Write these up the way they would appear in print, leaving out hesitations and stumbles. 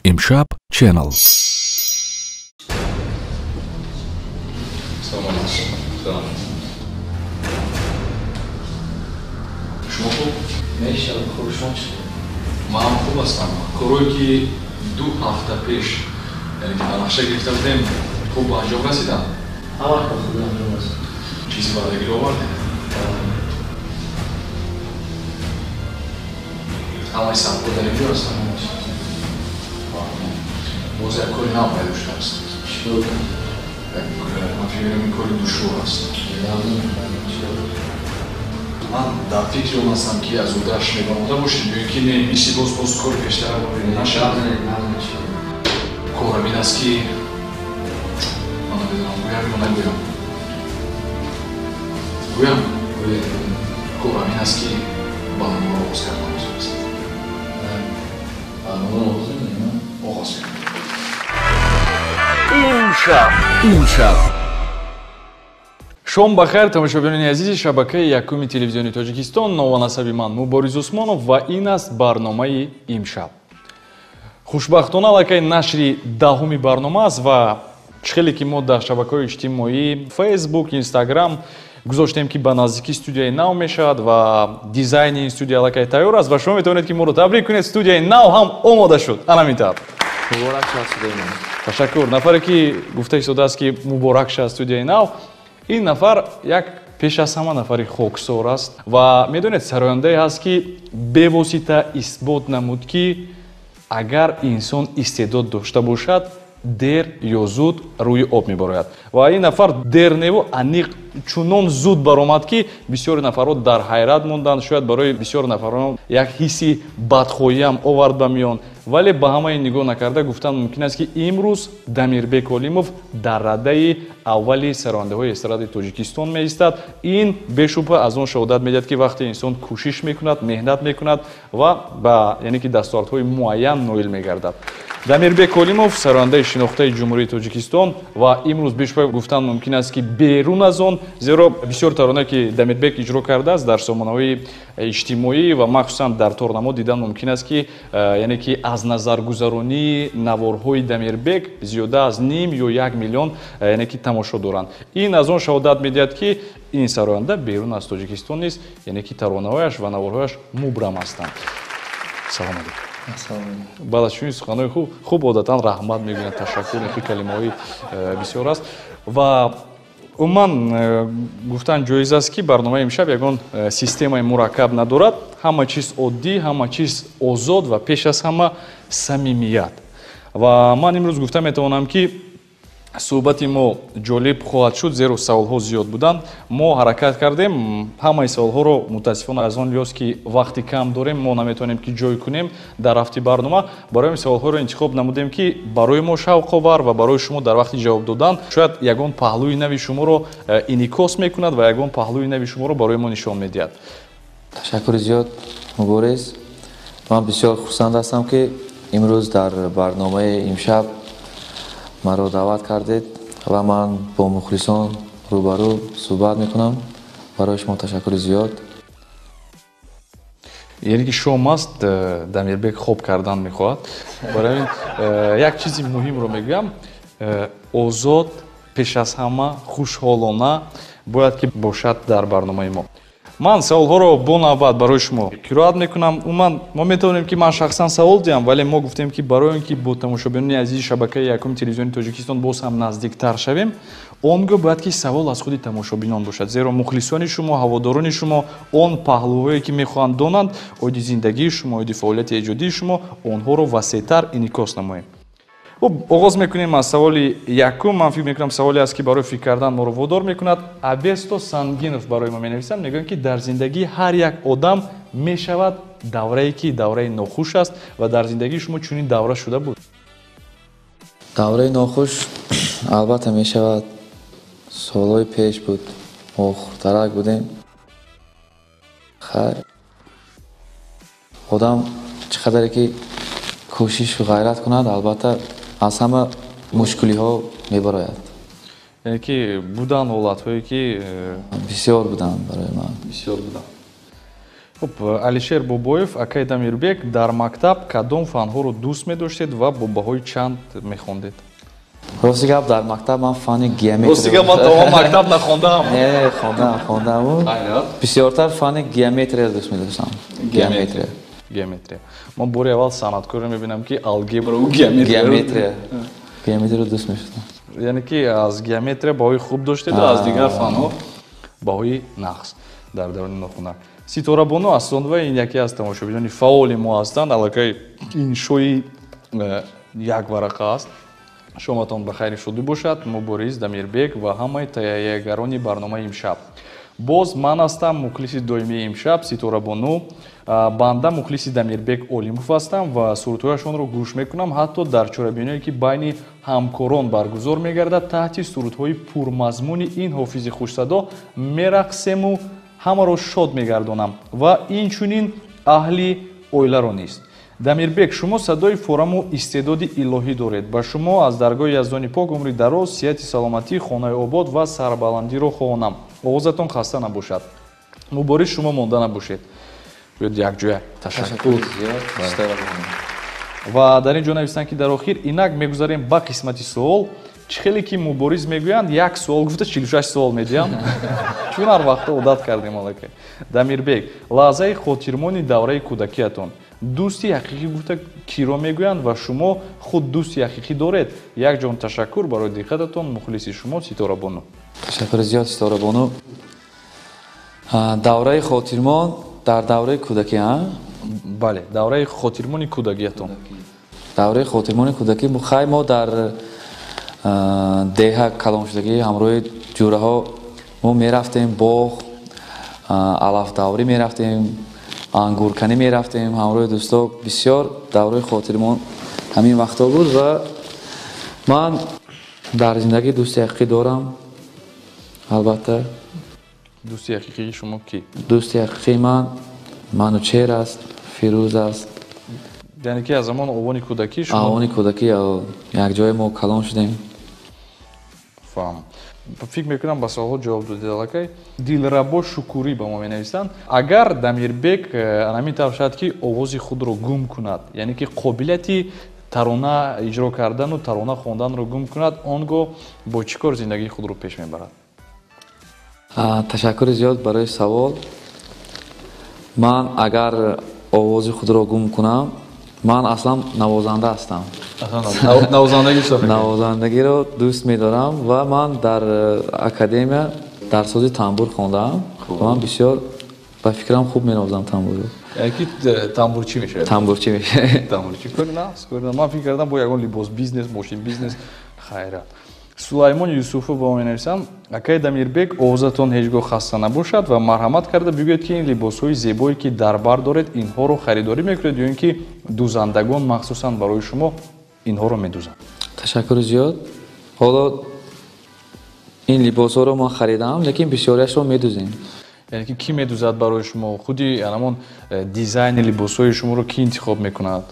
Имшаб Channel. Салом алейкум. Шумо хуб? Мешавад, хуб, шумо чӣ? Ман ҳам хуб ҳастам. Корое ки 2 ҳафта пеш, яъне ки ба нақша гирифта будем, хуб ба анҷом расиданд? Ҳама кор хуб ба анҷом расид. Чизи ваъдагиро овардем? Ҳамаи саббҳо дар инҷо ҳастанд? Боз як кори нав пайдо шудааст. Чӣ кор? Ман фикр мекунам ин кори душвор аст. Ман дар фикри он ҳастам ки аз уҳдааш мебаромада бошед ё ин ки не, мисли боз кори пештара нашавад. Кор ҳамин аст ки ман намедонам гӯям ё нагӯям. Гӯям? Кор ҳамин аст ки барномаро оғоз кардан лозим аст. Барномаро оғоз мекунем? Оғоз мекунем. Имшаб. Имшаб. Шом бахайр, тамошобинони азизи шабакаи якуми телевизиони Тоҷикистон. Нованасаби ман Мубориз Усмонов ва ин аст барномаи Имшаб. Хушбахтона аллакай нашри 10-уми барнома аст ва чӣ хеле ки мо дар шабакаҳои иҷтимоӣ Facebook, Instagram гузоштем ки ба наздикӣ студияи нав мешавад ва дизайни ин студия аллакай тайёр аст ва шумо метавонед ки моро табрик кунед. Студияи нав ҳам омода шуд. Ана ҳамин тавр. Муборак шавад студияи нав. Ташаккур. Нафаре ки гуфта истодааст ки муборак шавад студияи нав, ин нафар як пеш аз ҳама нафари хоксор аст ва медонед сарояндае ҳаст ки бевосита исбот намуд ки агар инсон истеъдод дошта бошад, дер ё зуд рӯи об мебарояд. Ва ин нафар дер неву аниқ чунон зуд баромад ки бисёри нафарҳо дар ҳайрат монданд. Шояд барои бисёр нафарон як ҳисси бадхоҳиам овард ба миён, вале ба ҳамаи нигоҳ накарда гуфтан мумкин аст ки имрӯз Дамирбек Олимов дар радаи аввали сарояндаҳои эстрадаи Тоҷикистон меистад. Ин бешубҳа аз он шаҳодат медиҳад ки вақте инсон кӯшиш мекунад, меҳнат мекунад ва ба яъне ки дастовардҳои муайян ноил мегардад. Дамирбек Олимов сарояндаи шинохтаи Ҷумҳурии Тоҷикистон ва имрӯз бешубҳа гуфтан мумкин аст ки берун аз он, зеро бисёр таронае ки Дамирбек иҷро кардааст дар сомонаҳои иҷтимоӣ ва махсусан дар торнамо дидан мумкин аст ки яъне ки аз назаргузаронии наворҳои Дамирбек зиёда аз ним ё 1 миллион яъне ки тамошо доранд. Ин аз он шаҳодат медиҳад ки ин сароянда берун аз Тоҷикистон низ яъне ки таронаҳояш ва наворҳояш мубрам ҳастанд. Салом алейкум. Баъд аз чунин суханҳои хуб одатан раҳмат мегӯянд, ташаккур, ин калимаҳои бисёр аст ва умуман гуфтан ҷоиз аст ки барномаи имшаб ягон системаи мураккаб надорад. Ҳама чиз оддӣ, ҳама чиз озод ва пеш аз ҳама самимият. Ва ман имрӯз гуфта метавонам ки суҳбати мо ҷолиб хоҳад шуд, зеро саволҳо зиёд буданд. Мо ҳаракат кардем ҳамаи саволҳоро, мутаассифона аз он лиҳоз ки вақти кам дорем, мо наметавонем ки ҷой кунем дар рафти барнома. Барои ин саволҳоро интихоб намудем ки барои мо шавқовар ва барои шумо дар вақти ҷавоб додан шояд ягон паҳлӯи нави шуморо инъикос мекунад ва ягон паҳлӯи нави шуморо барои мо нишон медиҳад. Ташаккури зиёд, Мубориз. Ман бисёр хурсанд ҳастам ки имрӯз дар барномаи имшаб маро даъват кардед ва ман бо мухлисон рӯбарӯ суҳбат мекунам. Барои шумо ташаккури зиёд. Яъне ки шом аст, Дамирбек хоб кардан мехоҳад. Барои ин як чизи муҳимро мегӯям, озод, пеш аз ҳама хушҳолона бояд ки бошад дар барномаи мо. Ман саволҳоро бо навбат барои шумо қироат мекунам. Умуман мо метавонем ки ман шахсан савол диҳам, вале мо гуфтем ки барои он ки бо тамошобинони азизи шабакаи якуми телевизиони Тоҷикистон боз ҳам наздиктар шавем, он гоҳ бояд ки савол аз худи тамошобинон бошад, зеро мухлисони шумо, ҳаводорони шумо он паҳлӯҳое ки мехоҳанд донанд оиди зиндагии шумо, оиди фаъолияти эҷодии шумо, онҳоро васеътар инъикос намоем. Хуб, оғоз мекунем аз саволи якум. Ман фикр мекунам саволе аст ки барои фикр кардан моро водор мекунад. Авесто Сангинов барои мо менависанд, мегӯянд ки дар зиндагии ҳар як одам мешавад даврае ки давраи нохуш аст ва дар зиндагии шумо чунин давра шуда буд? Давраи нохуш албатта мешавад. Солҳои пеш буд, мо хурдтарак будем. Хайр, одам чӣ қадаре ки кӯшишу ғайрат кунад, албатта аз ҳама мушкилиҳо мебарояд. Яъне ки буданд ҳолатҳое ки бисёр буданд барои ман. Бисёр буданд. Хуб, Алишер Бобоев, акай Дамирбек, дар мактаб кадом фанҳоро дӯст медоштед ва бо баҳои чанд мехондед? Рости гап, дар мактаб ман фани геометрия. Рости гап, ман тамом мактаб нахондам. Не, хондам. Бисёртар фани геометрияро дӯст медоштам. Геометрия. Геометрия. Ман бори аввал санъаткорро мебинам, ки алгебраву геометрия. Геометрияро дӯст мешудам. Яъне ки аз геометрия баҳои хуб доштеду аз дигар фанҳо баҳои нақс дар давраи нохунак. Ситорабону Аслонова, ин яке аз тамошобинони фаъоли мо ҳастанд, аллакай иншои як варақа аст. Шоматон ба хайри шудӣ бошад, Мубориз, Дамирбек ва ҳамаи таҳиягарони барномаи имшаб. Боз ман ҳастам мухлиси доимии имшаб, Ситорабону. Банда мухлиси Дамирбек Олимов ҳастам ва сурудҳояшонро гӯш мекунам, ҳатто дар чорабиниҳое ки байни ҳамкорон баргузор мегардад, таҳти сурудҳои пурмазмуни ин ҳофизи хушсадо мерақсему ҳамаро шод мегардонам ва инчунин аҳли оиларо низ. Дамирбек, шумо садои фораму истеъдоди илоҳӣ доред. Ба шумо аз даргоҳи Яздони Пок умри дароз, сиҳати саломатӣ, хонаи обод ва сарбаландиро хоҳонам. Овозатон хаста набошад. Мубориз, шумо монда набошед. Биёд якҷоя. Ташаккур. Ва дар ин ҷо нависанд, ки дар охир инак мегузарем ба қисмати суол. Чӣ хеле ки Мубориз мегӯянд, як суол гуфта 46 суол медиҳам. Чун ҳар вақт одат кардем аллакай. Дамирбек, лаҳзаи хотирмони давраи кӯдакиятон. Дӯсти ҳақиқӣ гуфта киро мегӯянд ва шумо худ дӯсти ҳақиқӣ доред? Якҷон ташаккур барои диққататон, мухлиси шумо Ситорабону. Ташаккури зиёд, Ситорабону. Давраи хотирмон дар давраи кӯдакӣ, а? Бале, давраи хотирмони кӯдакиятон. Давраи хотирмони кӯдакӣ, хай мо дар деҳа калоншудагӣ ҳамроҳи ҷӯраҳо мо мерафтем боғ, алафдаврӣ мерафтем, ангурканӣ мерафтем ҳамроҳи дӯсто. Бисёр давраи хотирмон ҳамин вақтҳо буд ва ман дар зиндагӣ дӯсти ҳақиқӣ дорам. Албатта. Дӯсти ҳақиқии шумо кӣ? Дӯсти ҳақиқии ман Манучер аст, Фирӯз аст. Яъне ки аз замон овони кӯдакӣ шумо? Овони кӯдакӣ, якҷоя мо калон шудем. Фаҳм. Фикр мекунам ба саволҳо ҷавоб додед аллакай. Дилрабо Шукурӣ ба мо менависанд: агар Дамирбек ҳамин тавр шавад, ки овози худро гум кунад, яъне ки қобилияти тарона иҷро кардану тарона хонданро гум кунад, он гоҳ бо чӣ кор зиндагии худро пеш мебарад? Ташаккури зиёд барои савол. Ман агар овози худро гум кунам, ман аслан навозанда ҳастам. Навозандагиро дӯст медорам ва ман дар академия дарсози тамбур хондаам. Ман бисёр ба фикрам хуб менавозам тамбурро. Яъне ки тамбурчӣ мешавед? Тамбурчӣ мешавед. Тамбурчӣ. Ман фикр кардам бо ягон либос бизнес, мошин бизнес. Хайрат. Сулаймон Юсуфов ба мо менависанд: акай Дамирбек, овозатон ҳеҷ гоҳ хаста набошад ва марҳамат карда бигӯед, ки ин либосҳои зебое ки дар бар доред, инҳоро харидорӣ мекунед ё ин ки дӯзандагон махсусан барои шумо инҳоро медӯзанд? Ташаккури зиёд. Ҳоло ин либосҳоро ман харидам, лекин бисёриашро медӯзем. Яъне ки кӣ медӯзад барои шумо? Худи ҳамон дизайни либосҳои шуморо кӣ интихоб мекунад?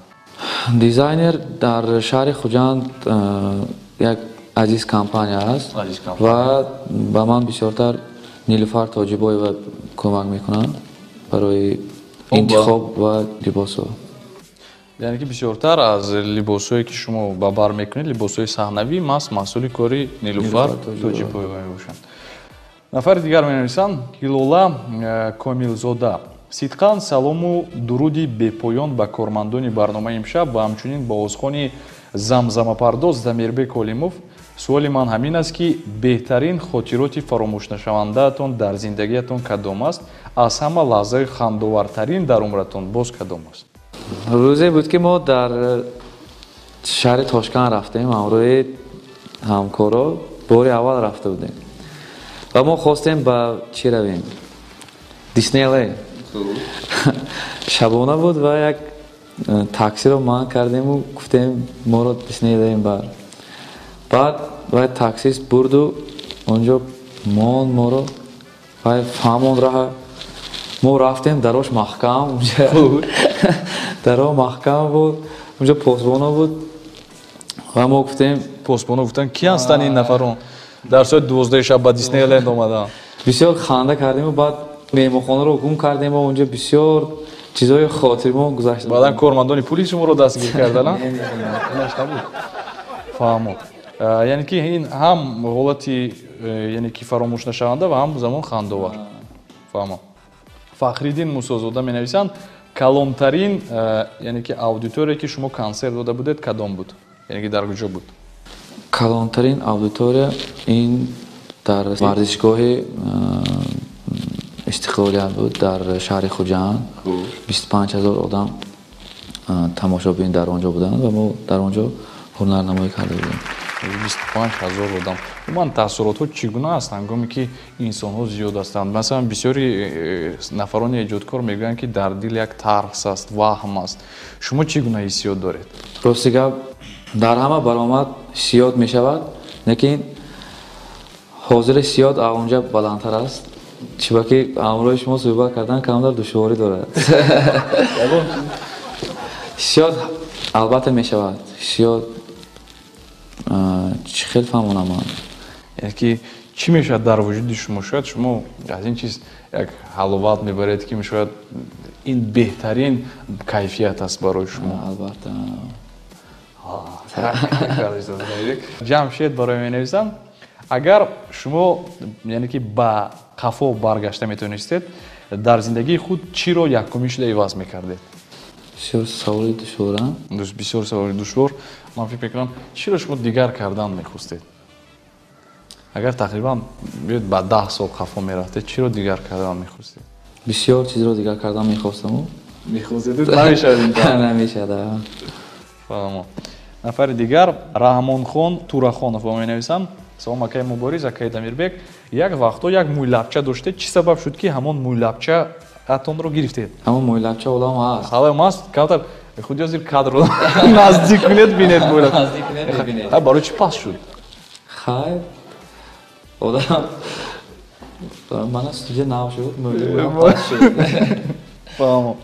Дизайнер дар шаҳри Хуҷанд як Азиз компания аст ва ба ман бисёртар Нилуфар Тоҷибоева кӯмак мекунад барои интихоб ва либосҳо. Яъне ки бисёртар аз либосҳое ки шумо ба бар мекунед, либосҳои саҳнавӣ маҳз маҳсули кори Нилуфар Тоҷибоева мебошанд. Нафари дигар менависанд: Ҳилола Комилзода. Сидқан салому дуруди бепоён ба кормандони барномаи имшаб ва ҳамчунин ба овозхони замзамапардоз Дамирбек Олимов. Суоли ман ҳамин аст, ки беҳтарин хотироти фаромӯшнашавандаатон дар зиндагиятон кадом аст? Аз ҳама лаҳзаи хандовартарин дар умратон боз кадом аст? Рӯзе буд, ки мо дар шаҳри Тошканд рафтем ҳамроҳи ҳамкоро, бори аввал рафта будем ва мо хостем ба чӣ равем? Диснейленд. Шабона буд ва як таксиро манъ кардему гуфтем моро Диснейленд бар. Баъд вай таксист бурду онҷо монд моро, вай фаҳмонд раҳа. Мо рафтем, дарош маҳкам, даро маҳкам буд, онҷо посбоно буд ва мо гуфтем. Посбоно гуфтанд, ки ҳастанд ин нафарон? Дар соати 12 шаб ба Диснейленд омаданд. Бисёр ханда кардему, баъд Меҳмонхонаро гум кардем ва онҷо бисёр чизҳои хотирмон гузашта. Баъдан кормандони пулис шуморо дастгир карданд? Не, инаш набуд. Фаҳмо. Яъне ки ин ҳам ҳолати яъне ки фаромӯшнашаванда ва ҳам замон хандовар. Фаҳмо. Фахриддин Мусозода менависанд: калонтарин яъне ки аудитория ки шумо консерт дода будед кадом буд? Яъне ки дар куҷо буд? Калонтарин аудитория ин дар варзишгоҳи Истиқлолият буд дар шаҳри Хуҷанд. 25 000 одам тамошобин дар он ҷо буданд ва мо дар он ҷо ҳунарнамоӣ карда будем. 25 000 одам. Умуман таассуротҳо чӣ гуна аст ҳангоме ки инсонҳо зиёд ҳастанд? Масалан, бисёри нафарони эҷодкор мегӯянд, ки дар дил як тарс аст, ваҳм аст. Шумо чӣ гуна ҳиссиёт доред? Рости гап, дар ҳама баромад ҳиссиёт мешавад, лекин ҳозири ҳиссиёт онҷа баландтар аст, чунки ҳамроҳи шумо суҳбат кардан камтар душворӣ дорад. Ҳиссиёт албатта мешавад. Ҳиссиёт чӣ хел фаҳмонам ман? Яъне ки чӣ мешавад дар вуҷуди шумо? Шояд шумо аз ин чиз як ҳаловат мебаред, ки шояд ин беҳтарин кайфият аст барои шумо. Албатта. Ҷамшед барои менависам: агар шумо яъне ки ба қафо баргашта метавонистед, дар зиндагии худ чиро якумин шуда иваз мекардед? Бисёр саволи душвора. Бисёр саволи душвор. Ман фикр мекунам, чиро шумо дигар кардан мехостед? Агар тақрибан биёед ба 10 сол қафо мерафтед, чиро дигар кардан мехостед? Бисёр чизро дигар кардан мехостаму. Мехостед, намешавад. Намешавад. Фаҳмо. Нафари дигар, Раҳмонхон Турахонов ба менависам: салом, акаи Мубориз, акаи Дамирбек. Як вақтҳо як мӯйлабча доштед, чӣ сабаб шуд, ки ҳамон мӯйлабча атонро гирифтед? Ҳамон мӯйлабча ҳолам ҳаст. Ҳолам ҳаст. Камтар худи ҳозир кадрро наздик кунед, бинед мӯйлаб. Наздик кунед, бибинед. Барои чӣ паст шуд? Хайр, одам мана студия нав шуд, мӯйлаб паст шуд. Фаҳмо.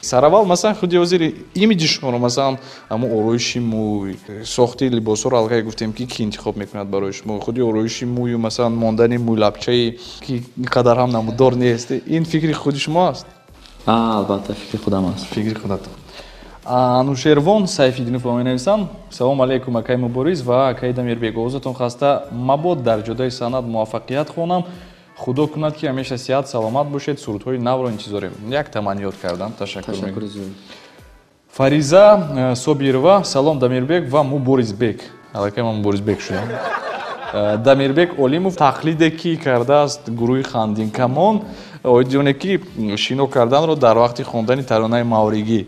Сараввал, масалан, худи ҳозири имиҷи шуморо, масалан, ҳамон ороиши мӯй, сохти либосҳоро аллакай гуфтем, ки кӣ интихоб мекунад барои шумо, худи ороиши мӯю, масалан, мондани мӯйлабчае, ки ин қадар ҳам намудор нест, ин фикри худи шумо аст? Албатта, фикри худам аст. Фикри худатон. Анушервон Сайфиддинов ба менависам: салом алейкум, акаи Мубориз ва акаи Дамирбек. Овозатон хаста мабод, дар ҷодаи санъат муваффақият хонам. Худо кунад, ки ҳамеша сиҳат саломат бошед. Сурудҳои навро интизорем. Як таманниёт кардам. Ташаккур. Фариза Собирова: салом, Дамирбек ва Муборизбек. Аллакай ман Муборизбек шудам. Дамирбек Олимов тақлиде ки кардааст гурӯҳи Хандинкамон оиди оне ки шино карданро дар вақти хондани таронаи мавригӣ.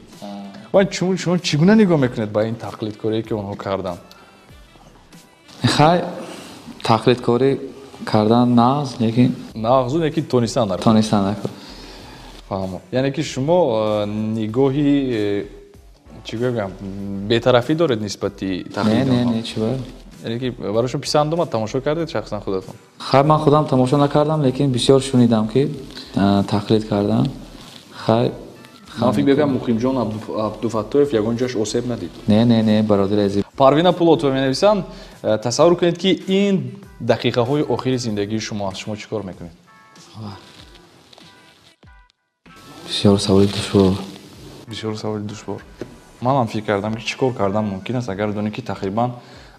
Шумо чӣ гуна нигоҳ мекунед ба ин тақлидкорие, ки онҳо карданд? Хай, тақлидкорӣ кардан нағз, лекин нағзу, лекин тонистан дар тонистан накор. Фаҳмо. Яъне ки шумо нигоҳи чӣ гӯям, бетарафӣ доред нисбати Не, не, не, чӣ бояд? Яъне ки барои шумо писанд омад, тамошо кардед шахсан худатон? Хай, ман худам тамошо накардам, лекин бисёр шунидам, ки тақлид кардан. Хай. Ман фикр мекунам, Муқимҷон Абдуфаттоев ягон ҷош осеб надид. Не, не, не, бародари азиз. Парвина Пулотова менависанд: тасаввур кунед, ки ин дақиқаҳои охири зиндагии шумо аст, шумо чӣ кор мекунед? Бисёр саволи душвор. Бисёр саволи душвор. Манам фикр кардам, ки чӣ кор кардан мумкин аст, агар донӣ, ки тақрибан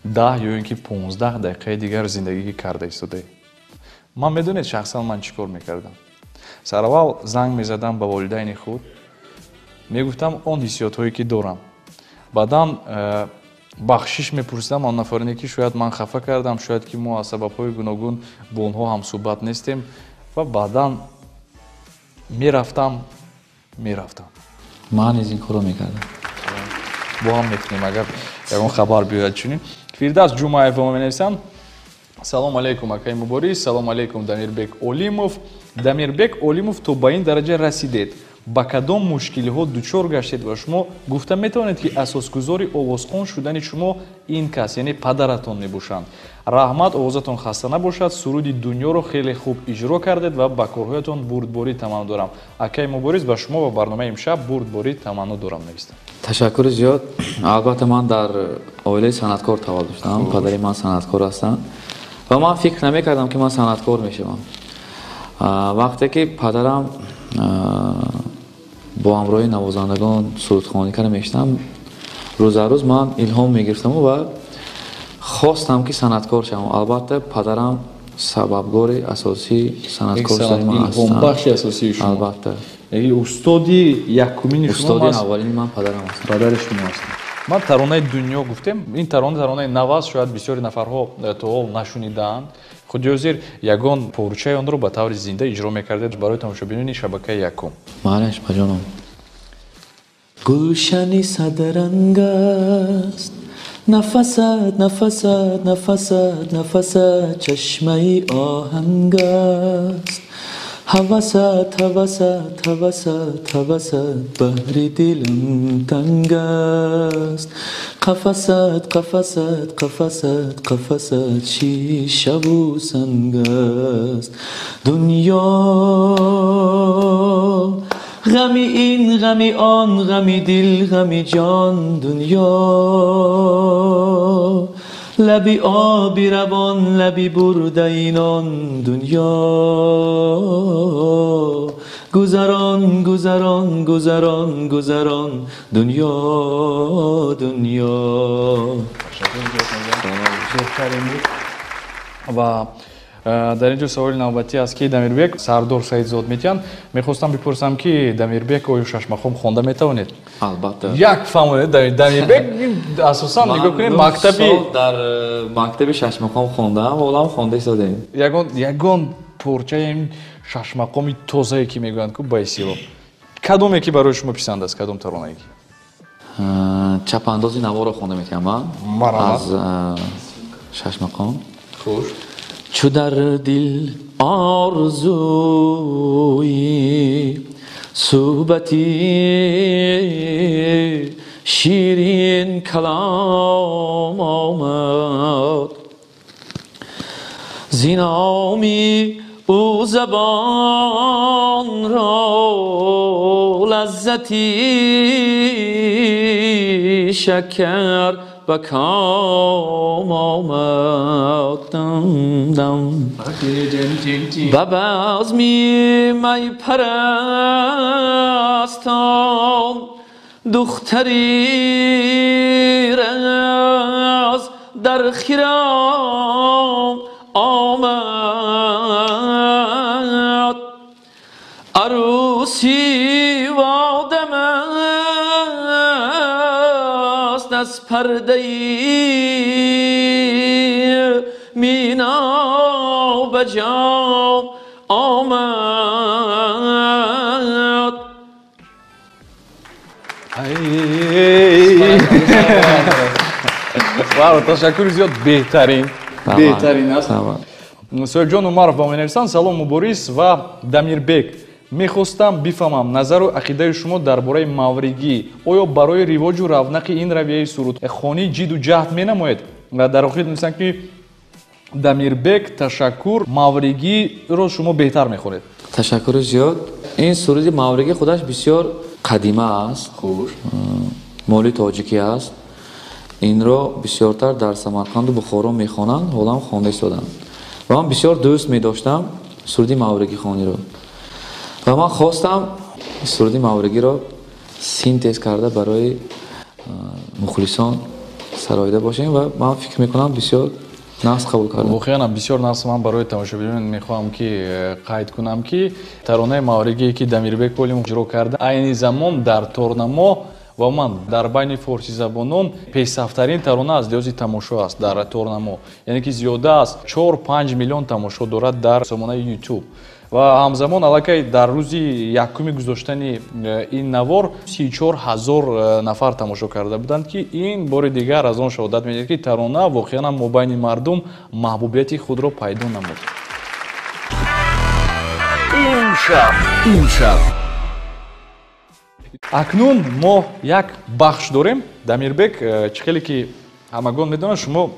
10 ё ин ки 15 дақиқаи дигар зиндагӣ карда истодаӣ. Ман, медонед, шахсан ман чӣ кор мекардам? Сараввал занг мезадам ба волидайни худ, мегуфтам он ҳиссиётҳое, ки дорам. Баъдан бахшиш мепурсидам он нафароне, ки шояд ман хафа кардам, шояд ки мо аз сабабҳои гуногун бо онҳо ҳамсӯҳбат нестем, ва баъдан мерафтам, мерафтам. Ман низ ин корро мекардам. Бо ҳам мекунем, агар ягон хабар биёяд чунин. Фирдавс Ҷумаев ба менависанд: салом алейкум, акаи Мубориз, салом алейкум, Дамирбек Олимов. Дамирбек Олимов, то ба ин дараҷа расидед, ба кадом мушкилиҳо дучор гаштед ва шумо гуфта метавонед, ки асосгузори овозхон шудани шумо ин кас, яъне падаратон мебошанд? Раҳмат, овозатон хаста набошад, суруди дунёро хеле хуб иҷро кардед ва ба корҳоятон бурдборӣ таманно дорам. Акаи Мубориз, ба шумо ва барномаи имшаб бурдборӣ таманно дорам, навистам. Ташаккури зиёд. Албатта, ман дар оилаи санъаткор таваллуд шудам, падари ман санъаткор ҳастанд ва ман фикр намекардам, ки ман санъаткор мешавам. Вақте ки падарам бо ҳамроҳи навозандагон сурудхонӣ карда мешудам, рӯз аз рӯз ман илҳом мегирифтаму ва хостам ки санъаткор шавам. Албатта, падарам сабабгори асосии санъаткор шудани ман ҳастанд. Илҳомбахши асосии шумо. Албатта. Яъне устоди якумини шумо Устоди аввалини ман падарам ҳастанд. Падари шумо ҳастанд. Ман таронаи дунё гуфтем, ин тарона таронаи нав аст, шояд бисёри нафарҳо то ҳол нашунидаанд. Худи ҳозир ягон порчаи онро ба таври зинда иҷро мекардед барои тамошобинони шабакаи якум. Маълаш, ба ҷоном. Гулшани садранг аст, нафасат, нафасат, нафасат, нафасат чашмаи оҳанг аст. Ҳавасат, ҳавасат, ҳавасат, ҳавасат баҳри дилам танг аст. Қафасат, қафасат, қафасат, қафасат шишаву санг аст. Дунё ғами ин, ғами он, ғами дил, ғами ҷон, дунё лаби оби равон, лаби бурдаи нон, дунё гузарон, гузарон, гузарон, гузарон, дунё, дунё. Ва дар ин ҷо саволи навбатӣ аст, ки Дамирбек Сардор Саидзод метиҳанд. Мехостам бипурсам, ки Дамирбек оё шашмақом хонда метавонед? Албатта. Як фаҳмонед, Дамирбек асосан нигоҳ кунед, мактаби дар мактаби шашмақом хондаам, ҳолам хонда истодем. Ягон порчаи ин шашмақоми тозае, ки мегӯянд ку ба истилоҳ, кадоме ки барои шумо писанд аст, кадом таронае ки? Чапандози наворо хонда метиҳам ман аз шашмақом. Хуш. Чу дар дил орзуи суҳбати ширин калом омад, зиноми ӯ забон ро лаззати шакар ба ком омад. Дам ба базми майпарастон духтари раз дар хиром омад. Арӯси одам аст аз пардаи мино ба ҷом омад. Вау, ташаккури зиёд, беҳтарин, беҳтарин аст. Соҳибҷон Умаров ба мо менависанд: салом, Муборис ва Дамирбек, мехостам бифаҳмам назару ақидаи шумо дар бораи мавригӣ. Оё барои ривоҷу равнақи ин равияи сурудхонӣ ҷиду ҷаҳд менамоед? Ва дар охир менависанд, ки Дамирбек, ташаккур, мавригиро шумо беҳтар мехонед. Ташаккури зиёд. Ин суруди мавригӣ худаш бисёр қадима аст. Хуш. Моли тоҷикӣ аст. Инро бисёртар дар Самарқанду Бухоро мехонанд, ҳолам хонда истоданд. Ва ман бисёр дӯст медоштам суруди мавригихониро. Ва ман хостам суруди мавригиро синтез карда барои мухлисон сароида бошем ва ман фикр мекунам, бисёр нағз қабул кардам. Воқеан бисёр нағз. Ман барои тамошобинон мехоҳам, ки қайд кунам, ки таронаи мавригие, ки Дамирбек Олимов иҷро карда, айни замон дар торнамо ва ман дар байни форсизабонон пешсафтарин тарона аз лиҳози тамошо аст дар торнамо, яъне ки зиёда аз 4-5 миллион тамошо дорад дар сомонаи YouTube. Ва ҳамзамон аллакай дар рӯзи якуми гузоштани ин навор 34 000 нафар тамошо карда буданд, ки ин бори дигар аз он шаҳодат медиҳад, ки тарона воқеан ҳам мобайни мардум маҳбубияти худро пайдо намуд. Имшаб, имшаб. Акнун мо як бахш дорем. Дамирбек, чӣ хеле ки ҳамагон медонанд, шумо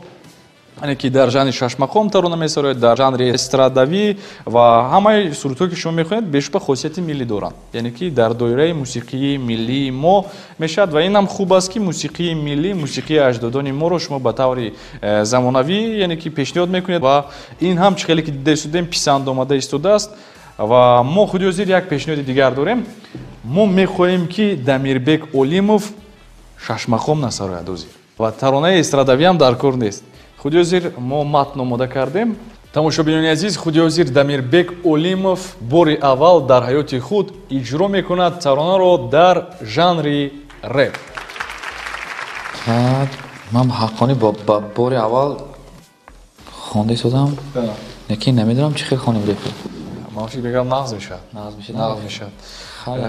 яъне ки дар жанри шашмақом тарона месароед, дар жанри эстрадавӣ, ва ҳамаи сурудҳое, ки шумо мехонед, бешубҳа хосияти миллӣ доранд, яъне ки дар доираи мусиқии миллии мо мешавад. Ва инам хуб аст, ки мусиқии миллӣ, мусиқии аҷдодони моро шумо ба таври замонавӣ, яъне ки, пешниҳод мекунед ва ин ҳам, чӣ хеле ки дида истодем, писанд омада истодааст. Ва мо худи ҳозир як пешниҳоди дигар дорем. Мо мехоҳем, ки Дамирбек Олимов шашмақом насарояд ҳозир. Ва таронаи эстрадавиам дар кор нест. Худи ҳозир мо матн омода кардем. Тамошобинони азиз, худи ҳозир Дамирбек Олимов бори аввал дар ҳаёти худ иҷро мекунад таронаро дар жанри реп. Ман ҳаққонӣ бори аввал хонда истодам, лекин намедонам чӣ хел хонем репро. Ман фикр мекунам, нағз мешавад. Нағз мешавад.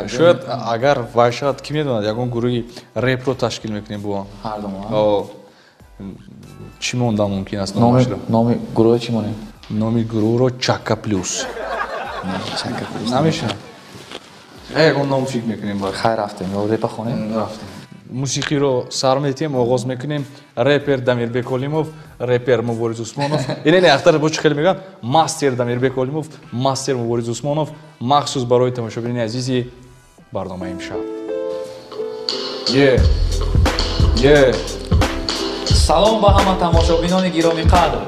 Шояд, агар вай шавад, ки медонад, ягон гурӯҳи репро ташкил мекунем бо ҳардум. Чӣ мондан мумкин аст? Номи гурӯҳ чӣ монем? Номи гурӯҳро Чака Плюс. Намешавад? Ягон ном фикр мекунем. Хайр, рафтем, репа хонем. Рафтем. Мусиқиро сар метиҳем, оғоз мекунем. Репер Дамирбек Олимов, репер Мубориз Усмонов. Ине не, ахтар бо чӣ хеле мегӯянд? Мастер Дамирбек Олимов, мастер Мубориз Усмонов, махсус барои тамошобинони азизи барномаи имшаб. Е. Е. Салом ба ҳама тамошобинони гиромиқадр.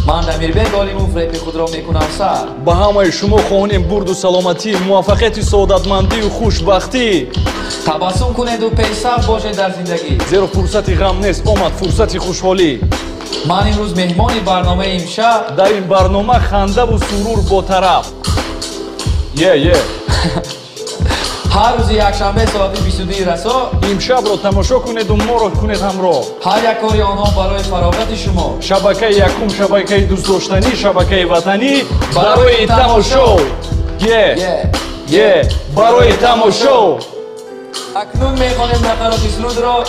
Ман Дамирбек Олимов репи худро мекунам сар. Ба ҳамаи шумо хоҳонем бурду саломатӣ, муваффақияти саодатмандию хушбахтӣ. Табассум кунеду пешсаф бошед дар зиндагӣ. Зеро фурсати ғам нест, омад фурсати хушҳолӣ. Ман имрӯз меҳмони барномаи имшаб. Дар ин барнома хандаву сурур ботараф. Е, е. Ҳар рӯзи якшанбе соати 22 расо имшабро тамошо кунеду моро кунед ҳамроҳ. Ҳар як кори онҳо барои фароғати шумо. Шабакаи якум, шабакаи дӯстдоштанӣ, шабакаи ватанӣ барои тамошо. Е, е, барои тамошо. Акнун мехонем нафароти сурудро.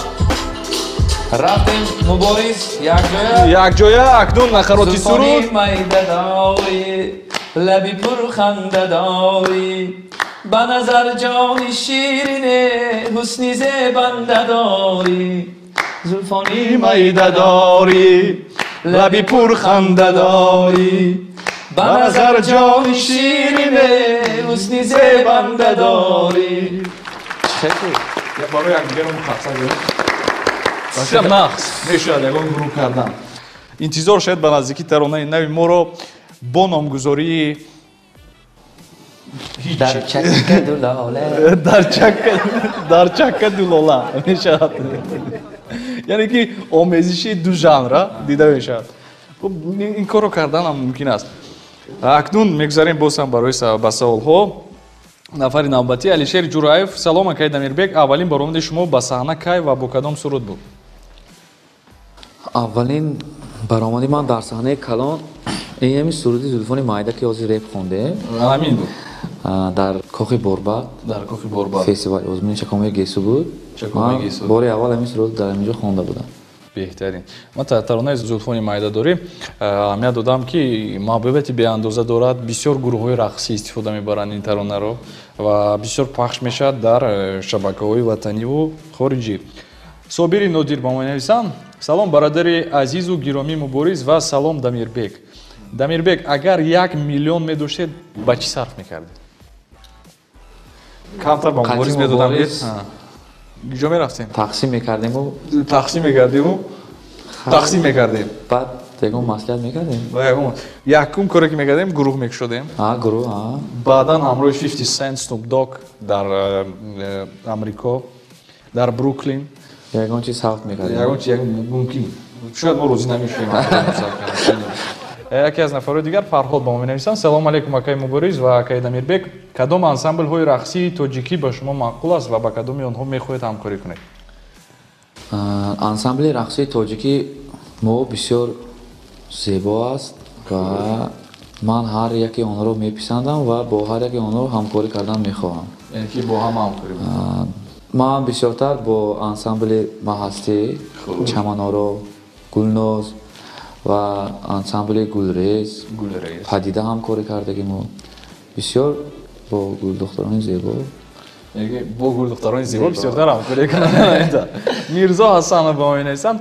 Рафтем, Мубориз, якҷоя. Якҷоя, акнун нақароти суруд. Майда дорӣ, лаби пурханда дорӣ, ба назар ҷони ширине, ҳусни зебанда дорӣ. Зулфони майда дорӣ, лаби пурханда дорӣ, ба назар ҷони ширине, ҳусни зебанда дорӣ. Барои якдигарро мухассас бошам, нақс мешавад ягон гурӯҳ кардан. Интизор шавед ба наздикӣ таронаи нави моро бо номгузории Дар чакка дулола. Дар чакка дулола мешавад. Яъне ки омезиши ду жанра дида мешавад. Ин корро кардан ҳам мумкин аст. Акнун мегузарем боз ҳам барои ба саволҳо. Нафари навбатӣ Алишер Ҷураев. Салом, акай Дамирбек, аввалин баромади шумо ба саҳна кай ва бо кадом суруд буд? Аввалин баромади ман дар саҳнаи калон ин ҳамин суруди Зулфони Майда, ки ҳозир реп хонде. Ҳамин буд. Дар Кохи Борбад. Дар Кохи Борбад. Фестивали озмуни Чакомаи Гесу буд. Чакомаи Гесу. Бори аввал ҳамин суруд дар ҳамин ҷо хонда будам. Беҳтарин. Ман таронаи Зулфони Майда дорем. Аҳамият додам, ки маҳбубияти беандоза дорад. Бисёр гурӯҳҳои рақсӣ истифода мебаранд ин таронаро ва бисёр пахш мешавад дар шабакаҳои ватаниву хориҷӣ. Собири Нодир ба мо нависанд: Салом, бародари азизу гиромӣ Мубориз, ва салом, Дамирбек. Дамирбек, агар 1 миллион медоштед, ба чӣ сарф мекардед? Камтар ба Мубориз медодам. Ҷо мерафтем? Тақсим мекардему. Тақсим мекардему, тақсим мекардем. Баъд ягон маслиҳат мекардем. Якум коре ки мекардем, гурӯҳ мекушодем. Гурӯҳ. Баъдан ҳамроҳи 50 Cent, Snoop Dogg дар Амрико, дар Бруклин. Ягон чиз сарф мекардем. Ягон чи мумкин, шояд мо розӣ намешудем. Яке аз нафарҳои дигар, Фарҳод, ба мо менависанд: Салому алейкум, акаи Мубориз ва акаи Дамирбек. Кадом ансамблҳои рақсии тоҷикӣ ба шумо маъқул аст ва ба кадоми онҳо мехоҳед ҳамкорӣ кунед? Ансамбли рақсии тоҷикӣ мо бисёр зебо аст ва ман ҳар яке онҳоро меписандам ва бо ҳар яке онҳо ҳамкорӣ кардан мехоҳам. Яъне ки бо ҳама ҳамкорӣ? Ман бисёртар бо ансамбли Маҳастӣ, Чаманоро, Гулноз ва ансамбли Гулрез, Падида ҳамкорӣ кардагимо. Бисёр бо гулдухтарони зебо. Бо гулдухтарони зебо бисёртар ҳамкорӣ карданд. Мирзо Ҳасанов ба мо менависанд: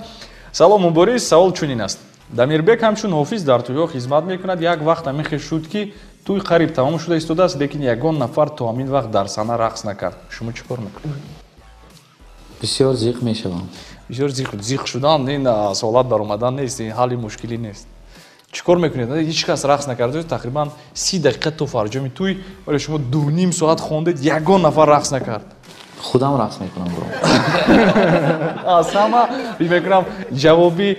Салом, Мубориз, савол чунин аст: Дамирбек ҳамчун ҳофиз дар тӯйҳо хизмат мекунад. Як вақт ҳамин хел шуд, ки тӯй қариб тамом шуда истодааст, лекин ягон нафар то ҳамин вақт дар саҳна рақс накард. Шумо чӣ кор мекунед? Бисёр зиқ мешавам. Бисёр зиқ шудан ин аз ҳолат баромадан нест, ин ҳалли мушкилӣ нест. Чӣ Чӣ кор мекунед? Ҳеҷ кас рақс накарда, тақрибан 30 дақиқа то фарҷоми тӯй, вале шумо 2.5 соат хондед, ягон нафар рақс накард. Худам рақс мекунам, бро. Аз ҳама фикр мекунам ҷавоби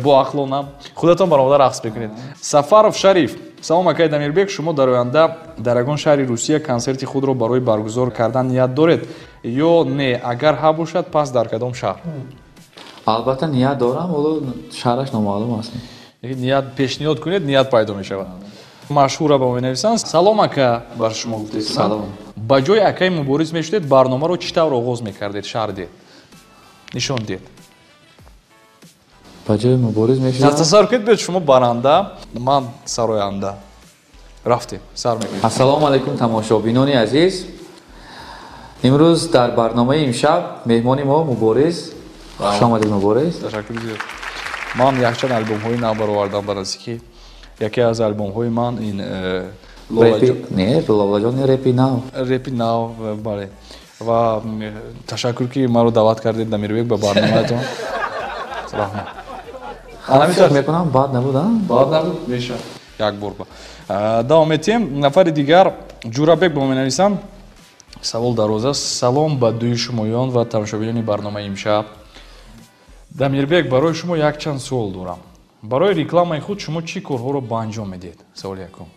боақлона. Худатон баромада рақс мекунед. Сафаров Шариф. Салом акай Дамирбек, шумо дар оянда дар ягон шаҳри Русия консерти худро барои баргузор кардан ният доред ё не? Агар ҳа бошад, пас дар кадом шаҳр? Албатта ният дорам, вале шаҳраш номаълум аст. Ният пешниҳод кунед, ният пайдо мешавад. Машҳура ба мо менависанд. Салом ака, бар шумо гуфтед. Салом. Ба ҷои акаи Мубориз мешудед, барномаро чӣ тавр оғоз мекардед? Шаҳр дед, нишон дед. Ба ҷои Мубориз мешудам. Тасаввур кунед, биёед шумо баранда, ман сароянда. Рафтем, сар мекунем. Ассалому алайкум тамошобинони азиз. Имрӯз дар барномаи имшаб меҳмони мо Мубориз. Хуш омадед Мубориз. Ташаккур зиёд. Ман якчанд албомҳои нав баровардам ба наздикӣ. Яке аз албомҳои ман ин не, Лолаҷон, репи нав. Репи нав, бале. Ва ташаккур ки маро даъват кардед Дамирбек ба барномаатон. Раҳмат. Фикр мекунам бад набуд, а? Бад набуд, мешавад. Як бор ба. Давом метиҳем. Нафари дигар Ҷурабек ба мо менависанд. Савол дароз аст. Салом ба дуи шумоён ва тамошобинони барномаи имшаб. Дамирбек, барои шумо якчанд суол дорам. Барои рекламаи худ шумо чӣ корҳоро ба анҷом медиҳед? Саволи якум.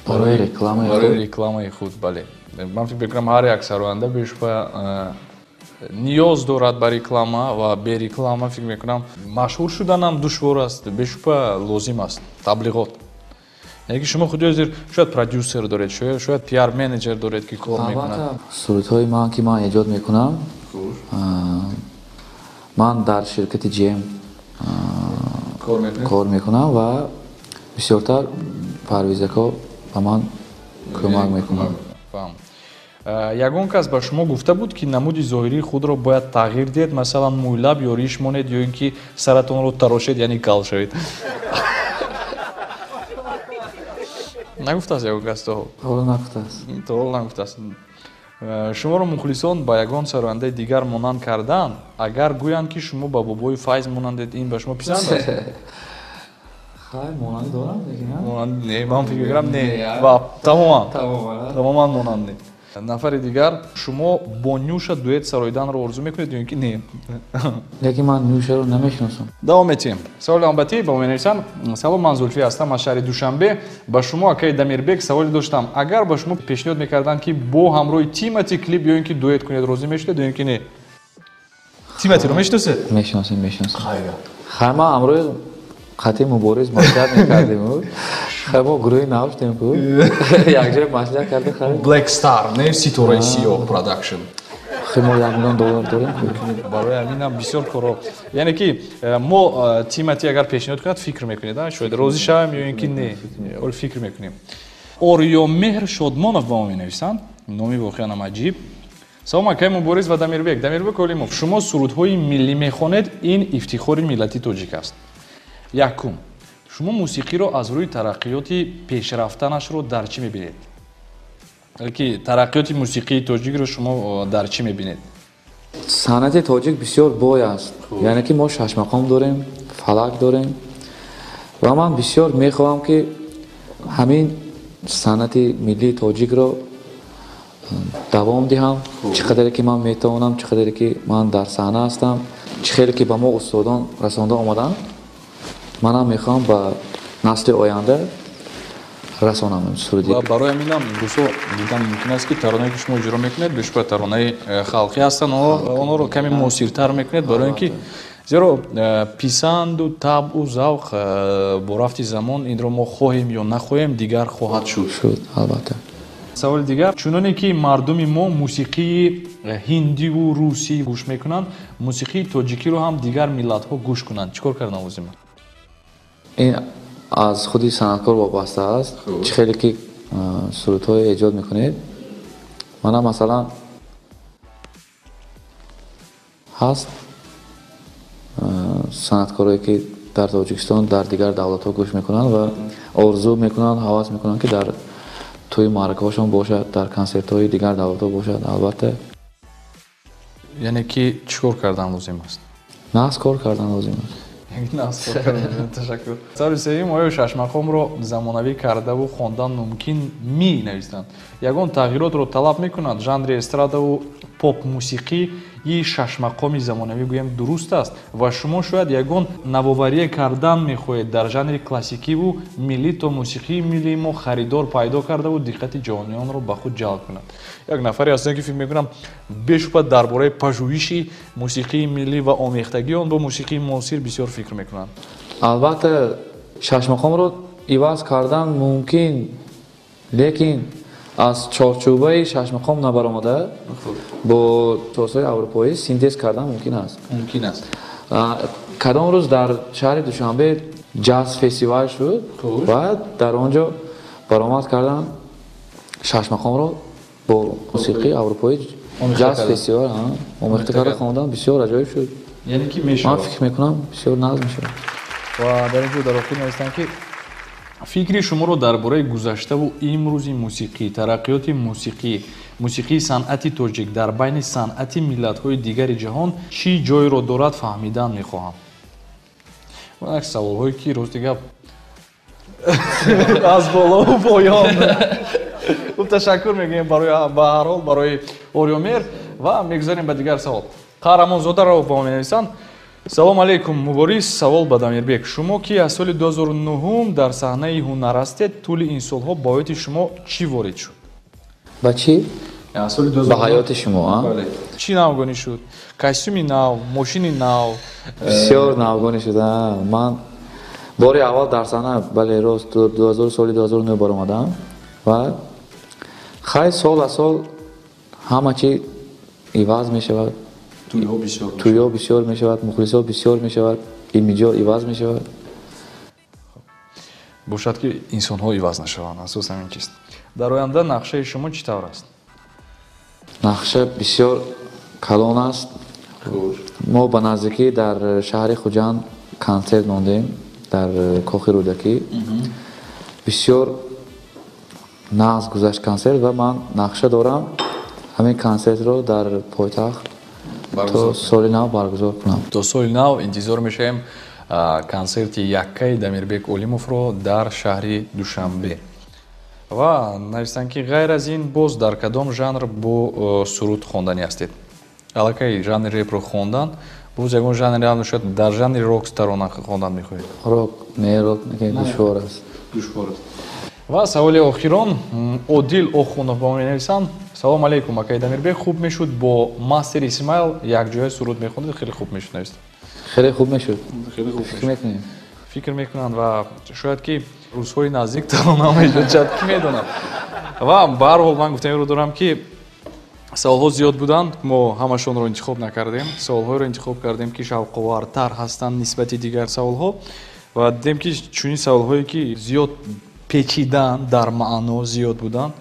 Барои рекламаи худ? Барои рекламаи худ, бале. Ман фикр мекунам ҳар як сароянда бешубҳа ниёз дорад ба реклама ва бе реклама фикр мекунам машҳур шудан ҳам душвор аст, бешубҳа лозим аст таблиғот. Яъне ки шумо худи ҳозир шояд продюсер доред, шояд пиар менеҷер доред ки кор мекунад. Сурудҳои ман ки ман эҷод мекунам, ман дар ширкати GM кор мекунам ва бисёртар Парвизако ба ман кӯмак мекунад. Ягон кас ба шумо гуфта буд ки намуди зоҳирии худро бояд тағйир диҳед, масалан мӯйлаб ё риш монед ё ин ки саратонро тарошед, яъне кал шавед? Нагуфтааст ягон кас то ҳол? Ҳоло нагуфтааст. То ҳол нагуфтааст. Шуморо мухлисон ба ягон сарояндаи дигар монанд карданд, агар гӯянд ки шумо ба бобои Файз монандед, ин ба шумо писанд аст? Хай, монанд дорам, лекин монанд не, ман фикр мекунам не, ва тамоман монанд не. Нафари дигар, шумо бо Нюша дуэт сароиданро орзу мекунед ё ин ки не? Лекин ман Нюшаро намешиносам. Давом метиҳем. Саволи навбатӣ ба мо менависанд. Салом, ман Зулфия ҳастам аз шаҳри Душанбе. Ба шумо акаи Дамирбек саволе доштам. Агар ба шумо пешниҳод мекарданд ки бо ҳамроҳи Тимати клип ё ин ки дуэт кунед, розӣ мешудед ё ин ки не? Тиматиро мешиносед? Мешиносем, мешиносем. Хай, ман ҳамроҳи қатъи Мубориз маслиҳат мекардем. Хай, мо гурӯҳи нав шудем ку. Якҷоя маслиҳат кардем, хай. Black Star, не ситораи сиёҳ production. Хай, мо $1 миллион дорем ку. Барои ҳаминам бисёр корҳо. Яъне ки мо Тимати агар пешниҳод кунад, фикр мекунед, шояд розӣ шавем ё ин ки не. Ҳоло фикр мекунем. Ориёмеҳр Шодмонов ба мо менависанд. Номи воқеан ҳам аҷиб. Салом акаи Мубориз ва Дамирбек. Дамирбек Олимов, шумо сурудҳои миллӣ мехонед, ин ифтихори миллати тоҷик аст. Якум, шумо мусиқиро аз рӯи тараққиёти пешрафтанашро дар чӣ мебинед? Ки тараққиёти мусиқии тоҷикро шумо дар чӣ мебинед? Санъати тоҷик бисёр бой аст. Яъне ки мо шашмақом дорем, фалак дорем ва ман бисёр мехоҳам ки ҳамин санъати миллии тоҷикро давом диҳам. Чӣ қадаре ки ман метавонам, чӣ қадаре ки ман дар саҳна ҳастам, чӣ хеле ки ба мо устодон расонда омаданд, манам мехоҳам ба насли оянда расонам суруди. Ва барои ҳаминам имрӯзҳо дидан мумкин аст ки таронае ки шумо иҷро мекунед бешубҳа таронаи халқӣ ҳастанд, онҳоро каме муосиртар мекунед, барои ин ки зеро писанду табъу завқ бо рафти замон инро мо хоҳем ё нахоҳем дигар хоҳад шуд. Шуд, албатта. Саволи дигар, чуноне ки мардуми мо мусиқии ҳиндиву русӣ гӯш мекунанд, мусиқии тоҷикиро ҳам дигар миллатҳо гӯш кунанд, чӣ кор кардан лозим аст? Ин аз худи санъаткор вобаста аст. Чӣ хеле ки сурудҳое эҷод мекунед, манам масалан ҳаст санъаткорое ки дар Тоҷикистон, дар дигар давлатҳо гӯш мекунанд ва орзу мекунанд, ҳавас мекунанд ки дар тӯи маъракаҳошон бошад, дар консертҳои дигар давлатҳо бошад. Албатта. Яъне ки чӣ кор кардан лозим аст? Нағз кор кардан лозим аст. Ташаккур. Саволи сеюм: оё шашмақомро замонавӣ кардаву хондан мумкин ми нависанд? Ягон тағйиротро талаб мекунад жанри эстрадаву поп-мусиқии шашмақоми замонавӣ, гӯем, дуруст аст? Ва шумо шояд ягон навоварие кардан мехоҳед дар жанри классикиву миллӣ, то мусиқии миллии мо харидор пайдо кардаву диққати ҷаҳониёнро ба худ ҷалб кунад. Як нафаре ҳастанд, ки фикр мекунам, бешубҳа дар бораи пажӯҳиши мусиқии миллӣ ва омехтагии он бо мусиқии муосир бисёр фикр мекунанд. Албатта, шашмақомро иваз кардан мумкин, лекин аз чорчӯбаи шашмақом набаромада бо созҳои аврупоӣ синтез кардан мумкин аст. Мумкин аст. Кадом рӯз дар шаҳри Душанбе ҷаз фестивал шуд ва дар он ҷо баромад кардан шашмақомро бо мусиқии аврупоӣ, ҷаз фестивал омехта карда хондан бисёр аҷоиб шуд. Яъне ки мешавад. Ман фикр мекунам, бисёр нағз мешавад. Ва дар ин ҷо дар охир навистанд, ки фикри шуморо дар бораи гузаштаву имрӯзи мусиқӣ, тараққиёти мусиқӣ, мусиқии санъати тоҷик дар байни санъати миллатҳои дигари ҷаҳон чӣ ҷойро дорад, фаҳмидан мехоҳам. Як саволҳое, ки, рости гап, аз болову поён. Хуб, ташаккур мегӯем ба ҳар ҳол барои Ориёмер ва мегузарем ба дигар савол. Қаҳрамонзодаро ба мо менависанд: Салом алейкум, Мубориз. Савол ба Дамирбек: шумо, ки аз соли 2009 дар саҳнаи ҳунар ҳастед, тӯли ин солҳо ба ҳаёти шумо чӣ ворид шуд? Ба чӣ? Ба ҳаёти шумо? Чӣ навгонӣ шуд? Костюми нав, мошини нав? Бисёр навгонӣ шуд. Ман бори аввал дар саҳна, бале, рост, соли 2009 баромадам ва хай, сол аз сол ҳама чӣ иваз мешавад. Тӯйҳо бисёр мешавад, мухлисҳо бисёр мешавад, имиҷо иваз мешавад. Бошад, ки инсонҳо иваз нашаванд, асосан ин чиз. Дар оянда нақшаи шумо чӣ тавр аст? Нақша бисёр калон аст. Мо ба наздикӣ дар шаҳри Хуҷанд консерт мондем, дар Кохи Рӯдакӣ. Бисёр нағз гузашт консерт ва ман нақша дорам ҳамин консертро дар пойтахт то соли нав баргузор кунам. То соли нав интизор мешавем консерти яккаи Дамирбек Олимовро дар шаҳри Душанбе. Ва навистанд, ки ғайр аз ин боз дар кадом жанр бо суруд хонданӣ ҳастед? Аллакай жанри репро хондан, боз ягон жанри, шояд дар жанри рок тарона хондан мехоҳед? Рок не, рок душвор аст. Душвор аст. Ва саволи охирон, Одил Охунов ба мо менависанд: Салом алейкум, акай Дамирбек, хуб мешуд бо Мастер Исмаил якҷоя суруд мехондед, хеле хуб мешуд, навистанд. Хеле хуб мешуд. Хеле хуб. Фикр мекунем. Фикр мекунанд ва шояд ки рӯзҳои наздик тарона мешуд, шояд, ки медонад. Ва ба ҳар ҳол ман гуфтаниро дорам, ки саволҳо зиёд буданд, мо ҳамашонро интихоб накардем, саволҳоеро интихоб кардем, ки шавқовартар ҳастанд нисбати дигар саволҳо, ва дидем, ки чунин саволҳое, ки зиёд печидан дар маъно зиёд буданд.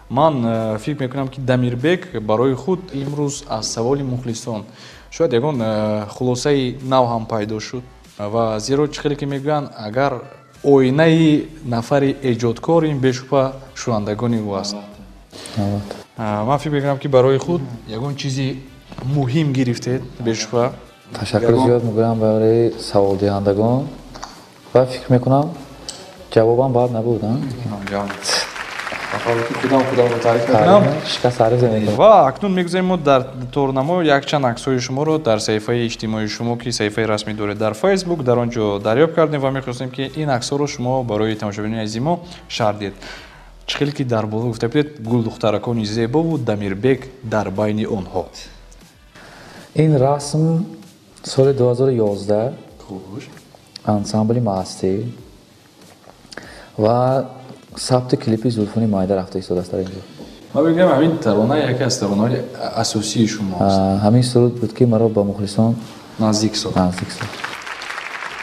Ман фикр мекунам, ки Дамирбек барои худ имрӯз аз саволи мухлисон шояд ягон хулосаи нав ҳам пайдо шуд, ва зеро чӣ хеле ки мегӯянд, агар оинаи нафари эҷодкор, ин бешубҳа шунавандагони ӯ аст. Ман фикр мекунам, ки барои худ ягон чизи муҳим гирифтед бешубҳа. Ташаккур зиёд мегӯям барои саволдиҳандагон ва фикр мекунам, ҷавобам бад набуд. Худам худамро таъриф мекунам. Ва акнун мегузарем мо дар торнамо якчанд аксҳои шуморо дар саҳифаи иҷтимоии шумо, ки саҳифаи расмӣ доред дар Фейсбук, дар он ҷо дарёб кардем ва мехостем, ки ин аксҳоро шумо барои тамошобинони азизи мо шарҳ диҳед. Чӣ хеле ки дар боло гуфта будед, гулдухтаракони зебову Дамирбек дар байни онҳо. Ин расм соли 2011, ансамбли Маҳастӣ ва сабти клипи «Зулфуни майда» рафта истодааст дар инҷо. Ман мегӯям, ҳамин тарона яке аз таронаҳои асосии шумо аст. Ҳамин суруд буд, ки маро ба мухлисон наздик сохт. Наздик сохт.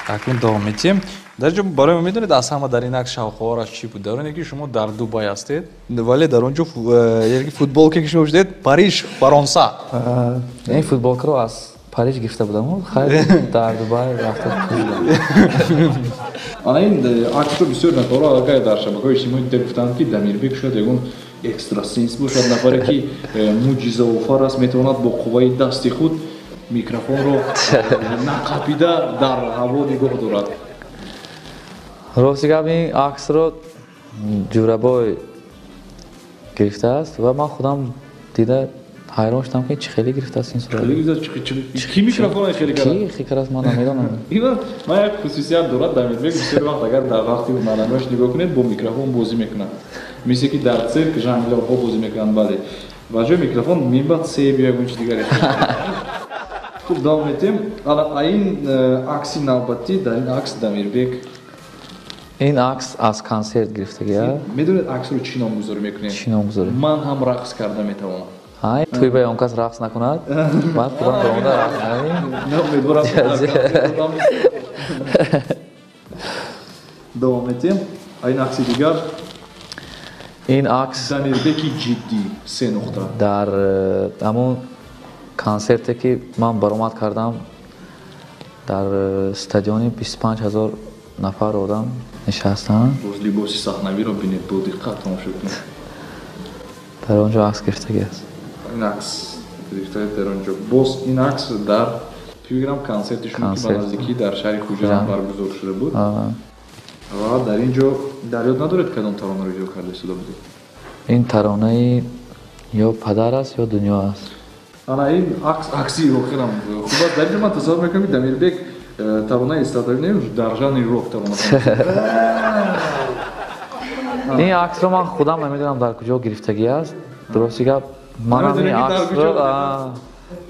Акнун давом медиҳем. Дар ҷо барои мо, медонед, аз ҳама дар ин акс шавқовараш чӣ буд? Дар оне ки шумо дар Дубай ҳастед, вале дар он ҷо футболке, ки шумо шудед, Париж, Фаронса. Ин футболкаро аз Париж гирифта будам, хайр, дар Дубай рафта. Ана ин аксро бисёр нафарҳо аллакай дар шабакаҳои иҷтимоӣ дида, гуфтанд, ки Дамирбек шояд ягон экстрасенс бошад, нафаре ки мӯъҷизаофар аст, метавонад бо қувваи дасти худ Микрофонро нақапида дар ҳаво нигоҳ дорад. Рости гап, ин аксро Ҷурабой гирифтааст ва ман худам дида ҳайрон шудам, ки чӣ хеле гирифтааст ин сурат. Ки микрофонро хеле кард? Ки хеле кардааст, ман намедонам. Ман як хусусият дорад Дамирбек, бисёр вақт агар дар вақти ҳунарнамоиш нигоҳ кунед, бо микрофон бозӣ мекунад. Мисле ки дар цирк жонглёрҳо бозӣ мекунанд, бале. Ба ҷои микрофон минбаъд себ ё ягон чиз дигаре. Хуб, давом метем. Ана ин акси навбатӣ, дар ин акс Дамирбек. Ин акс аз консерт гирифтагӣ. Медонед, аксро чӣ номгузорӣ мекунем? Чӣ номгузорӣ? Ман ҳам рақс карда метавонам. Ҳай, тӯй ба он кас рақс накунад, ман худам баромада рақс. Не, умедворам. Давом метем. Ин акси дигар. Ин акс Дамирбеки ҷиддӣ, се нуқта. Дар ҳамон консерте ки ман баромад кардам, дар стадиони 25 000 нафар одам нишастанд. Боз либоси саҳнавиро бинед, бо диққат тамошо кунед. Дар он ҷо акс гирифтагӣ аст. Ин акс гирифта дар он ҷо. Боз ин акс дар, фикр мекунам, консерти шумо, ки ба наздикӣ дар шаҳри Хуҷанд баргузор шуда буд. Ва дар ин ҷо дар ёд надоред, кадом таронаро иҷро карда истода будед? Ин таронаи ё падар аст, ё дунё аст. Ана ин акс, акси охирам хуб аст. Дар ин ҷо ман тасаввур мекунам, ки Дамирбек таронаи эстрадавӣ не, дар жанри рок тарона. Ин аксро ман худам намедонам, дар куҷо гирифтагӣ аст. Дурусти гап, манам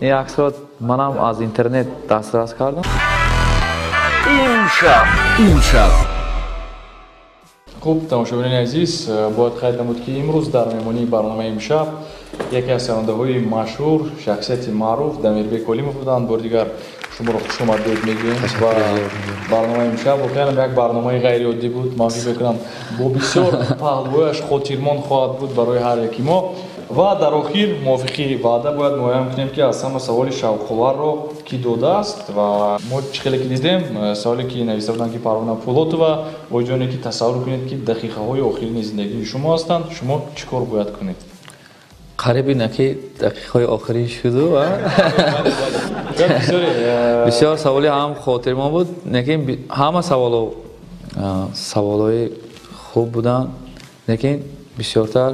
ин аксро манам аз интернет дастрас кардам. Имшаб, имшаб. Хуб, тамошобинони азиз, бояд қайд намуд, ки имрӯз дар меҳмонии барномаи имшаб яке аз сарондаҳои машҳур, шахсияти маъруф Дамирбек Олимов буданд. Бори дигар шуморо хушомадед мегӯем. Ва барномаи имшаб воқеан як барномаи ғайриоддӣ буд. Ман фикр мекунам, бо бисёр паҳлӯяш хотирмон хоҳад буд барои ҳар яки мо. Ва дар охир, мувофиқи ваъда, бояд муайян кунем, ки аз ҳама саволи шавқоварро кӣ додааст. Ва мо чӣ хеле ки дидем, саволе ки нависта буданд, ки Парвона Пулотова оҷоне, ки тасаввур кунед, ки дақиқаҳои охирини зиндагии шумо ҳастанд, шумо чӣ кор бояд кунед? Қариб ина ки дақиқаҳои охирин шуду. Бисёр саволи ҳам хотирмон буд, лекин ҳама саволо саволҳои хуб буданд, лекин бисёртар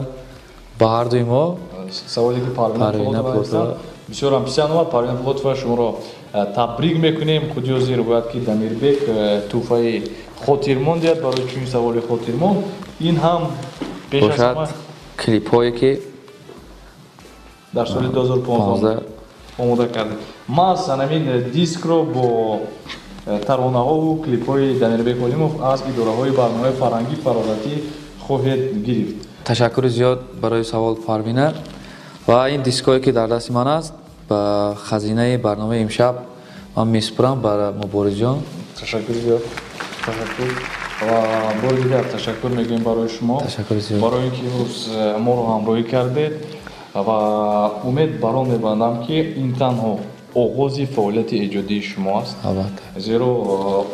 ба ҳардуи мо саволе ки Парвина Пулотова бисёр ҳам писанд омад. Парвина Пулотова, шуморо табрик мекунем. Худи ҳозир бояд ки Дамирбек тӯҳфаи хотирмон диҳад барои чунин саволи хотирмон. Ин ҳам пеш аз бошад клипҳое ки дар соли 2015 омода кардем. Маҳз ҳамин дискро бо таронаҳову клипҳои Дамирбек Олимов аз идораҳои барномаи фарҳангӣ фароғатӣ хоҳед гирифт. Ташаккури зиёд барои савол, Парвина. Ва ин дискҳое ки дар дасти ман аст, ба хазинаи барномаи имшаб ман месупурам ба Муборизҷон. Ташаккури зиёд, ташаккур. Ва бори дигар ташаккур мегӯем барои шумо, барои ин ки имрӯз моро ҳамроҳӣ кардед. Ва умед бар он мебандам, ки ин танҳо оғози фаъолияти эҷодии шумо аст, зеро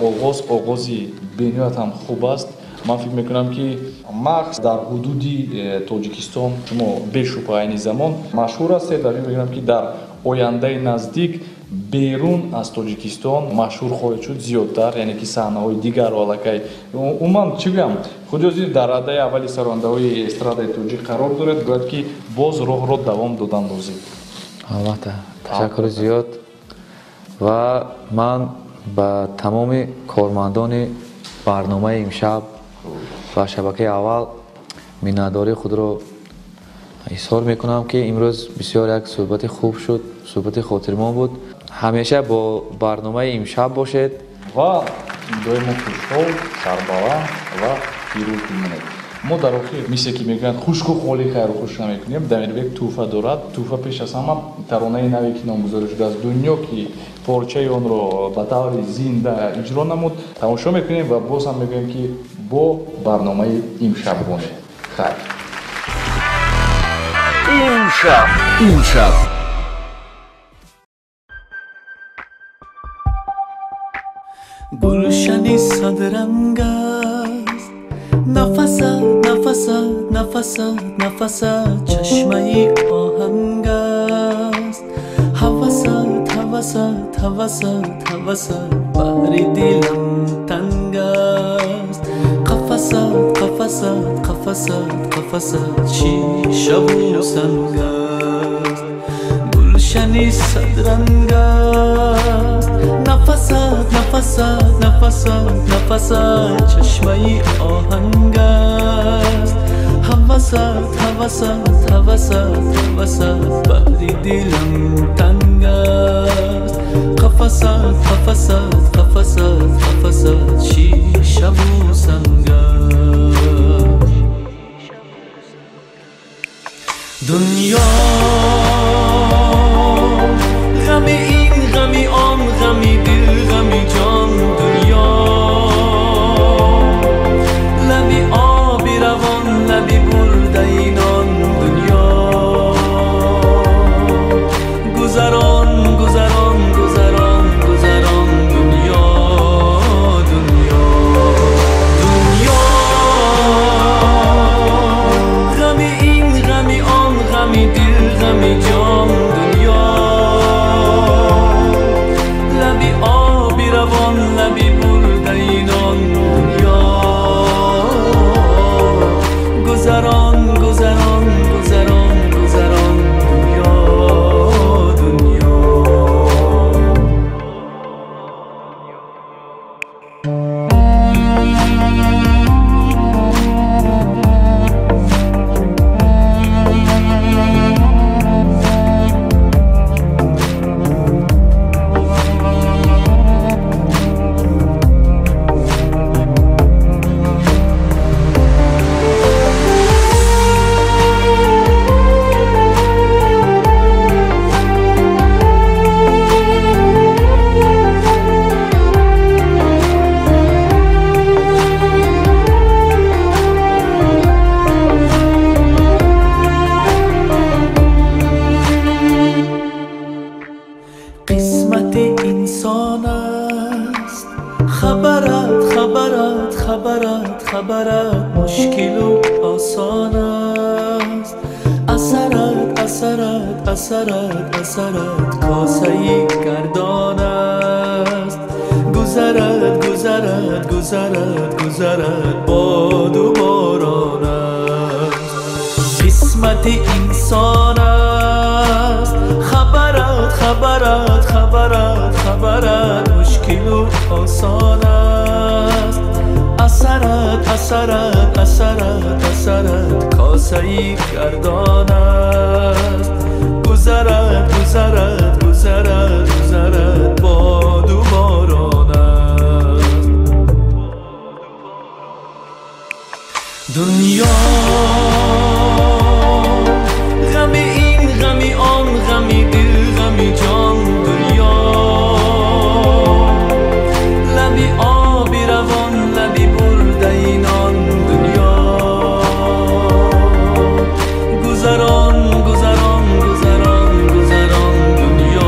оғоз оғози бениҳоят ҳам хуб аст. Ман фикр мекунам, ки махз дар ҳудуди Тоҷикистон шумо бешубҳа айни замон машҳур ҳастед ва фикр мекунам, ки дар ояндаи наздик берун аз Тоҷикистон машҳур хоҳед шуд зиёдтар, яъне ки саҳнаҳои дигарро аллакай, умуман, чӣ гӯям, худи ҳозир дар радаи аввали сарондаҳои эстрадаи тоҷик қарор доред. Бояд ки боз роҳро давом додан лозим. Албатта, ташаккури зиёд. Ва ман ба тамоми кормандони барномаи имшаб ва шабакаи аввал миннатдории худро изҳор мекунам, ки имрӯз бисёр як суҳбати хуб шуд, суҳбати хотирмон буд. Ҳамеша бо барномаи имшаб бошед. Ва доимо хушҳол, сарбаланд ва пирӯз бимонед. Мо дар охир, мисле ки мегӯянд, хушку холӣ хайру хуш намекунем. Дамирбек тӯҳфа дорад. Тӯҳфа пеш аз ҳама таронаи наве, ки номгузорӣ шудааст «Дунё», ки порчаи онро ба таври зинда иҷро намуд, тамошо мекунем. Ва боз ҳам мегӯем, ки бо барномаи имшаб бонед. Хайр. Имшаб, имшаб. Гулшани садранг аст нафасат, нафасат, нафасат, нафасат, чашмаи оҳанг аст ҳавасат. ҳавасат ҳавасат ҳавасат баҳри дилам танг аст қафасат қафасат қафасат қафасат шишаву санг аст гулшани садранг аст нафасат нафасат нафасат нафасат чашмаи оҳанг аст ҳавасат ҳавасат ҳавасат ҳавасат баҳри дилам танг аст қафасат қафасат қафасат қафасат шишаву санг аст дунё ғами ин ғами он ғами дил ғами ҷон дунё лаби оби равон лаби бурдаи нон дунё гузарон гузарон гузарон гузарон дунё дунё дунё ғами ин ғами он ғами дил ғами ҷон дунё лаби оби равон лаби бурдаи нон дунё гузарон гузарон гузарон гузарон дунё дунё. Қисмати инсон аст хабарат хабарат хабарат хабарат мушкилу осон аст асарат асарат асарат асарат косаи гардон аст гузарат гузарат гузарат гузарат боду борон аст қисмати инсон аст хабарат хабарат хабарат хабарат мушкилу осон аст асарат асарат асарат асарат косаи гардон аст гузарат гузарат гузарат гузарат боду борон аст дунё ғами ин ғами он ғами дил ғами ҷон дунё лаби оби равон лаби бурдаи нон дунё гузарон гузарон гузарон гузарон дунё.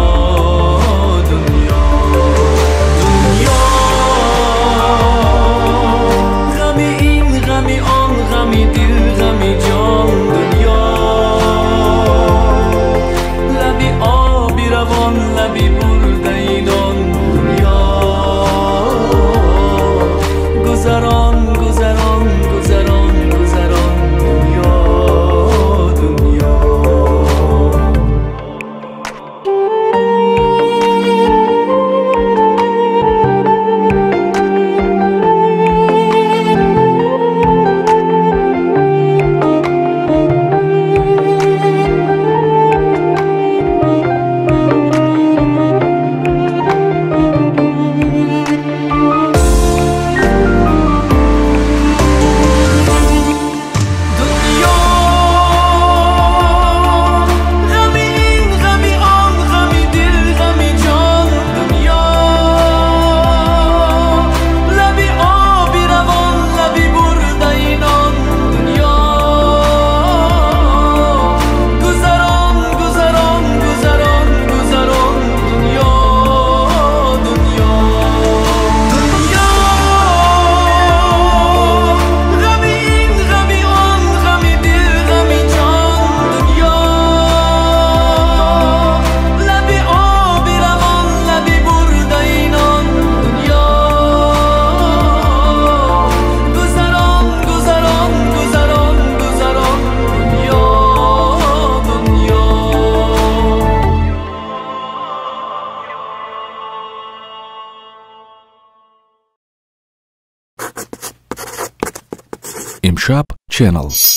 Имшаб Channel.